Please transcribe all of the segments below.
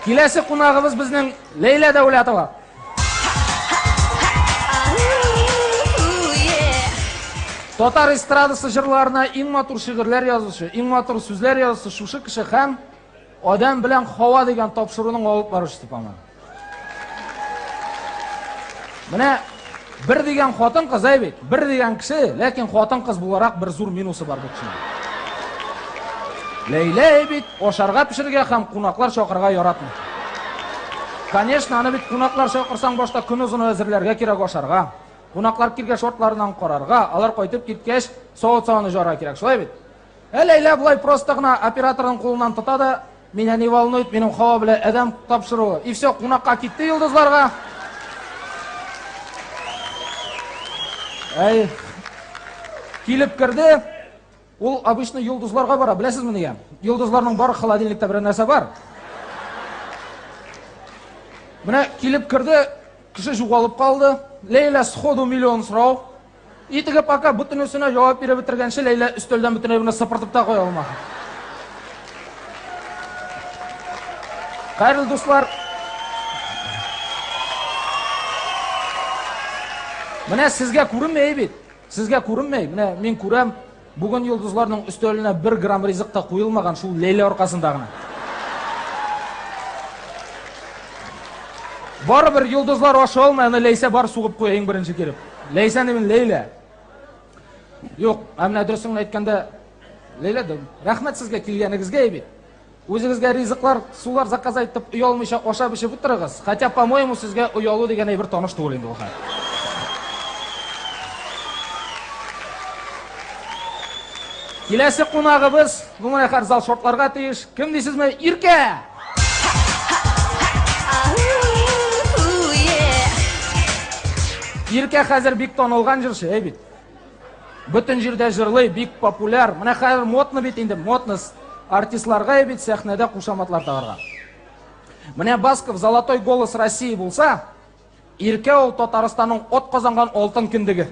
Киләсе кунагыбыз безнең Ләйлә Дәүләтова. Татар эстрадасы җырларына иң матур шигырьләр язучы, иң матур сүзләр язучы шушы кеше һәм Адәм белән Хава дигән тапшыруның алып баручысы, по-моему. Менә бер дигән хатын-кыз әй бит, бер дигән кеше, ләкин хатын-кыз буларак бер зур минусы бар бу кешенең. Ләйлә әй бит ашарга пешерергә һәм кунаклар чакырырга яратмый. Конечно, аны бит кунаклар чакырсаң башта көн озын әзерләргә кирәк ашарга. Кунаклар килгәч шартларыннан карарга, алар кайтып киткәч савыт-сабаны җарга кирәк, шулай бит? Ә Ләйлә болай просто гына операторның кулыннан тота да, меня не волнует, минем Хава белән Адәм тапшыруы. И все, кунакка китте йолдызларга. Әй, килеп керде. Ул обычно йолдызларга бара, беләсезме нигә? Йолдызларның бар холодильникта берәр нәрсә бар. Менә килеп керде, кеше югалып калды. Ләйлә сходу миллион сорау. И теге пока бөтенесенә җавап биреп бетергәнче, Ләйлә өстәлдән бөтен әйберне сыпыртып та куя алмады. Хәерле дуслар. Менә сезгә күренмәй бит. Сезгә күренмәй. Менә мин күрәм, бүген йолдызларның өстәленә бер грамм ризык та куелмаган, шул Ләйлә аркасында гына. Барыбер йолдызлар аша алмый, аны Ләйсә бар сугып куя иң беренче килеп. Ләйсә димен Ләйлә. Юк, ә менә дөресен генә әйткәндә, Ләйлә, рәхмәт сезгә килгәнегезгә бит. Үзегезгә ризыклар, сулар заказ итеп оялмыйча ашап эчеп утырыгыз. Хотя, по-моему, сезгә оялу дигән әйбер таныш түгел инде ул хәл. Киләсе кунагыбыз, ну менә хәзер зал шортларга тиеш. Кем дисезме? Иркә! Иркә хәзер бик танылган җырчы, әй бит. Бөтен җирдә җырлый, бик популяр. Менә хәзер модно бит инде, модно артистларга бит сәхнәдә кушаматлар тагарга. Менә Басков Золотой голос России булса, Иркә ул Татарстанның от казанган алтын кендеге.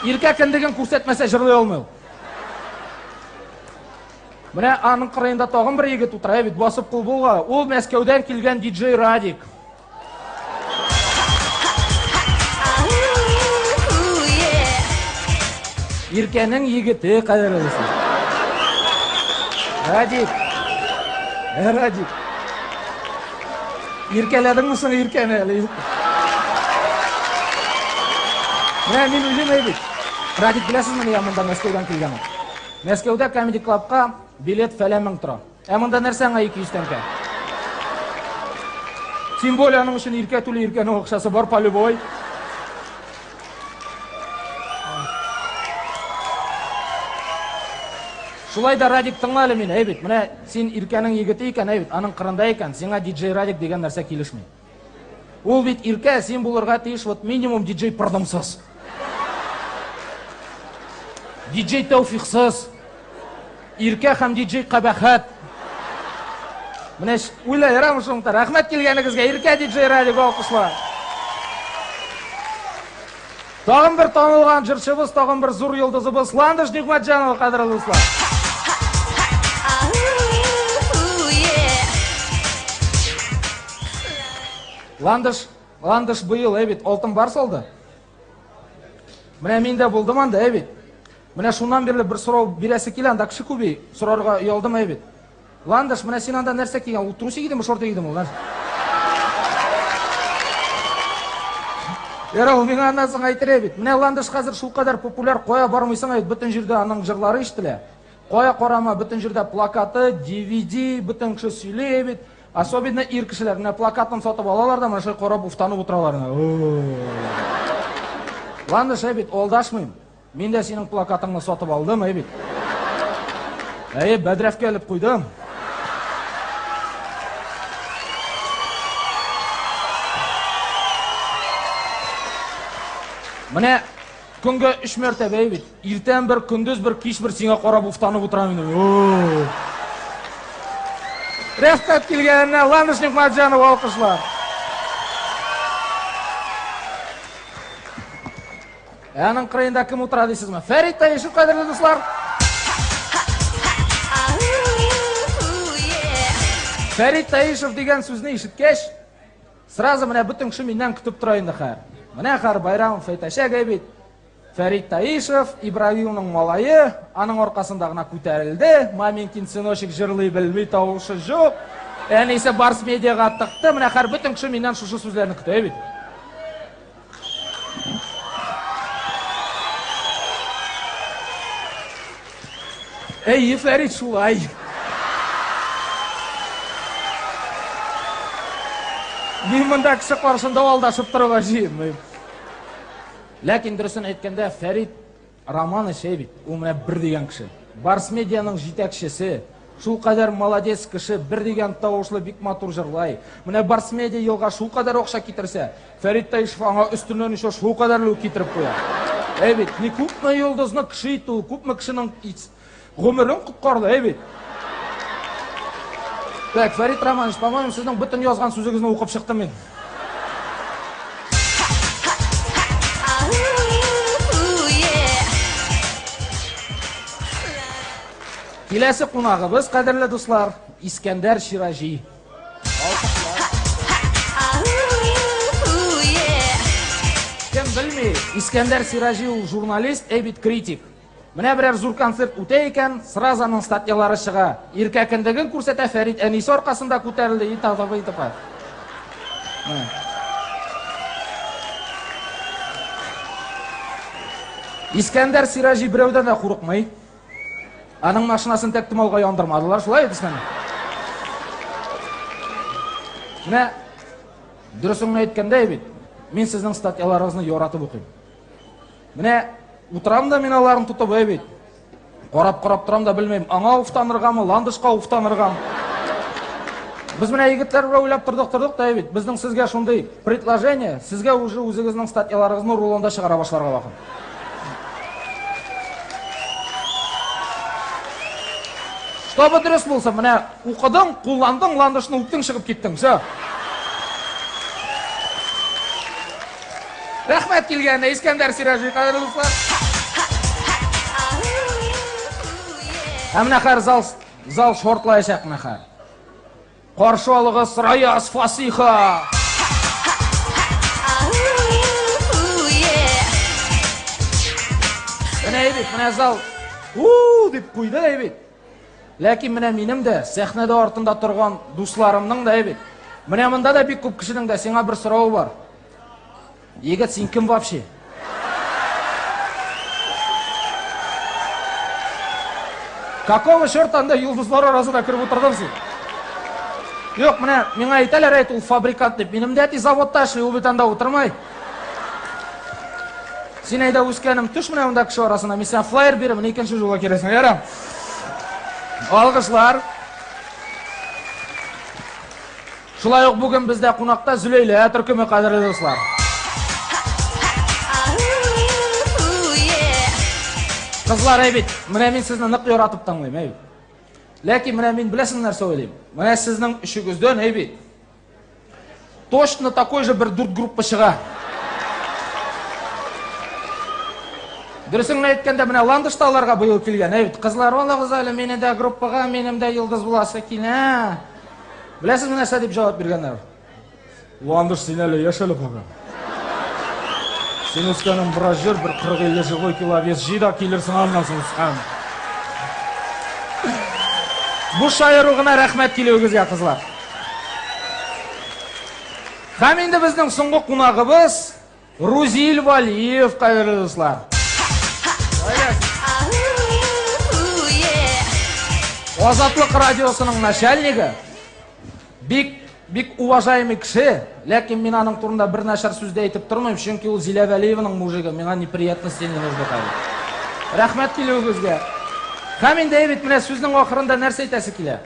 Иркә кендеген күрсәтмәсә җырлый алмый ул. Менә аның кырыенда тагын бер егет утыра бит, басып кул булга. Ул Мәскәүдән килгән диджей Радик. Иркәнең егете кадерле. Радик. Ә, Радик. Иркәләдеңме соң Иркәне әле? Менә мин үзем әйбит. Радик беләсезме, нигә монда Мәскәүдән килгән ул? Мәскәүдә Comedy Club-ка билет фәлән мең тора. Ә монда нәрсә аңа 200 тәңкә? Тем более аның өчен Иркә түли, Иркәнең акчасы бар по-любой. Шулай да Радик тыңла әле мине, әй бит, менә син Иркәнең егете икән, әй бит, аның кырында икән, сиңа диджей Радик дигән нәрсә килешми. Ул бит Иркә, син булырга тиеш вот минимум диджей Пырдымсыз. Диджей Тәүфиксыз. Иркә һәм диджей Кабахәт. Менә уйла, ярамы шуңда. Рәхмәт килгәнегезгә, Иркә диджей Радик алкышлар. Тагын бер танылган җырчыбыз, тагын бер зур йолдызыбыз Ландыш Нигъмәтҗанова, кадерле дуслар. Ландыш, Ландыш быел, әй бит, алтын барс алды. Менә мин дә булдым анда, әй бит. Менә шуннан бирле бер сорау бирәсе килә, анда кеше күби, сорарга оялдым, әй бит. Ландыш, менә син анда нәрсә кигән? Ул трусы кидеме, шорты кидеме ул? Яра, ул миңа аннан соң әйтер бит. Менә Ландыш хәзер шулкадәр популяр, кая бармыйсың, әйт, бөтен җирдә аның җырлары ишетелә. Кая карама, бөтен җирдә плакаты, DVD, бөтен кеше сөйли бит. Особенно ир кешеләр, менә плакатын сатып алалар да, менә шулай карап уфтанып утыралар. Ландыш, әй бит, алдашмыйм. Мин дә синең плакатыңны сатып алдым, әй бит. Әй, бәдрәфкә элеп куйдым. Менә көнгә өч мәртәбә әй бит. Иртән бер, көндез бер, кич бер сиңа карап уфтанып утырам инде. Рәхмәт килгәненә Ландыш Нигъмәтҗанова алкышлар. Ә аның кырыенда кем утыра дисезме? Фәрит Таишев, кадерле дуслар. Фәрит Таишев дигән сүзне ишеткәч, сразу менә бөтен кеше миннән көтеп тора инде хәер. Менә хәер Байрамов әйтәчәк әй бит. Фәрит Таишев, Ибраһимның малае, аның аркасында гына күтәрелде. Маменькин сыночек җырлый белми, тавышы юк. Әнисе Барс медиага тыкты. Менә хәер бөтен кеше миннән шушы сүзләрне көтә бит. Әйе, Фәрит, шулай. Мин монда кеше каршында алдашып торырга җыенмыйм. Ләкин дөресен әйткәндә, Фәрит Романович әй бит, ул менә бер дигән кеше. Барс медианың җитәкчесе, шул кадәр молодец кеше, бер дигән тавышлы бик матур җырлай. Менә Барс медиа елга шул кадәр акча китерсә, Фәрит Таишев аңа өстеннән еще шул кадәрле үк китереп куя. Әй бит, ни күпме йолдызны кеше итте ул, күпме кешенең гомерен коткарды, әй бит. Так, Фәрит Романович, по-моему, сезнең бөтен язган сүзегезне укып чыктым мин. Киләсе кунагыбыз, кадерле дуслар, Искәндәр Сираҗи. Кем белми, Искәндәр Сираҗи ул журналист, әй бит критик. Менә берәр зур концерт үтә икән, сразу аның статьялары чыга. Иркә кендеген күрсәтә, Фәрит әнисе аркасында күтәрелде, и т.п. и т.п. Искәндәр Сираҗи берәүдән дә курыкмый. Аның машинасын тәк томалга яндырмадылар, шулай бит, Искәндәр? Менә дөресен генә әйткәндә бит, мин сезнең статьяларыгызны яратып укыйм. Менә утырам да мин аларын тотып, әй бит. Карап-карап торам да белмим, аңа уфтаныргамы, ландышка уфтаныргамы. Без менә егетләр белән уйлап тордык, тордык та бит. Безнең сезгә шундый предложение, сезгә уже үзегезнең статьяларыгызны рулонда чыгара башларга вакыт. Чтобы дөрес булсын, менә укыдың, кулландың, ландышны үптең, чыгып киттең. Все. Рәхмәт килгәненә, Искәндәр Сираҗи, кадерле дуслар. Ә менә хәер зал, зал шортлаячак менә хәер. Каршы алыгыз Раяз Фасиха. Менә бит, менә зал у дип куйды бит. Ләкин менә минем дә сәхнәдә артында торган дусларымның да бит. Менә монда да бик күп кешенең дә сиңа бер соравы бар. Егет, син кем вообще? Какого черта анда йолдызлар арасына кереп утырдың син? Юк, менә миңа әйтәләр, әйт, ул фабрикант дип. Минем дә әти заводта эшли, ул бит анда утырмай. Син әйдә үскәнем, төш менә монда кеше арасына. Мин сиңа флаер бирәм, менә икенче юлга киләсең. Ярам. Алкышлар. Шулай ук бүген бездә кунакта Зөләйлә төркеме, кадерле дуслар. Кызлар, әй бит, менә мин сезне нык яратып тыңлыйм, әй бит. Ләкин менә мин беләсең нәрсә уйлыйм? Менә сезнең өчегездән, әй бит, точно такой же бер дүрт группа чыга. Дөресен генә әйткәндә, менә Ландыш та аларга быел килгән, әй бит, кызлар, алыгыз әле мине дә группага, минем дә йолдыз буласы килә. Беләсезме нәрсә дип җавап биргәннәр? Ландыш, син әле яшь әле пока. Син үскәнең бераз җыр, бер 40-50 живой кило вес җый да килерсең аннан соң үскән. Бу шаяру гына рәхмәт килүегезгә, кызлар. Һәм инде безнең соңгы кунагыбыз Рузил Валиев, кадерле дуслар. Азатлык радиосының начальнигы, бик бик уважаемый кеше, ләкин мин аның турында бер начар сүз дә әйтеп тормыйм, чөнки ул Зилә Вәлиеваның мужигы, миңа неприятности не нужны хәзер. Рәхмәт килүегезгә. Һәм инде әйбит, менә сүзнең ахырында нәрсә әйтәсе килә?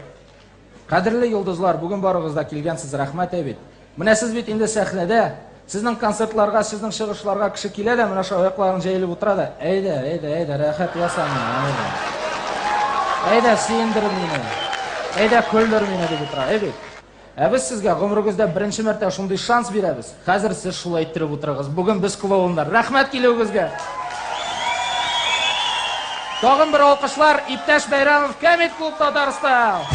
Кадерле йолдызлар, бүген барыгыз да килгәнсез, рәхмәт әйбит. Менә сез бит инде сәхнәдә, сезнең концертларга, сезнең чыгышларга кеше килә дә, менә шул аякларын җәелеп утыра да, әйдә, әйдә, әйдә, рәхәт яса миңа, әйдә. Әйдә, сөендер мине. Әйдә, көлдер мине дип утыра, әй бит. Ә без сезгә гомерегездә беренче мәртә шундый шанс бирәбез. Хәзер сез шулай иттереп утырыгыз. Бүген без клоуннар. Рәхмәт килүегезгә. Тагын бер алкышлар, иптәш Бәйрәмов, Кәмит клуб Татарстан.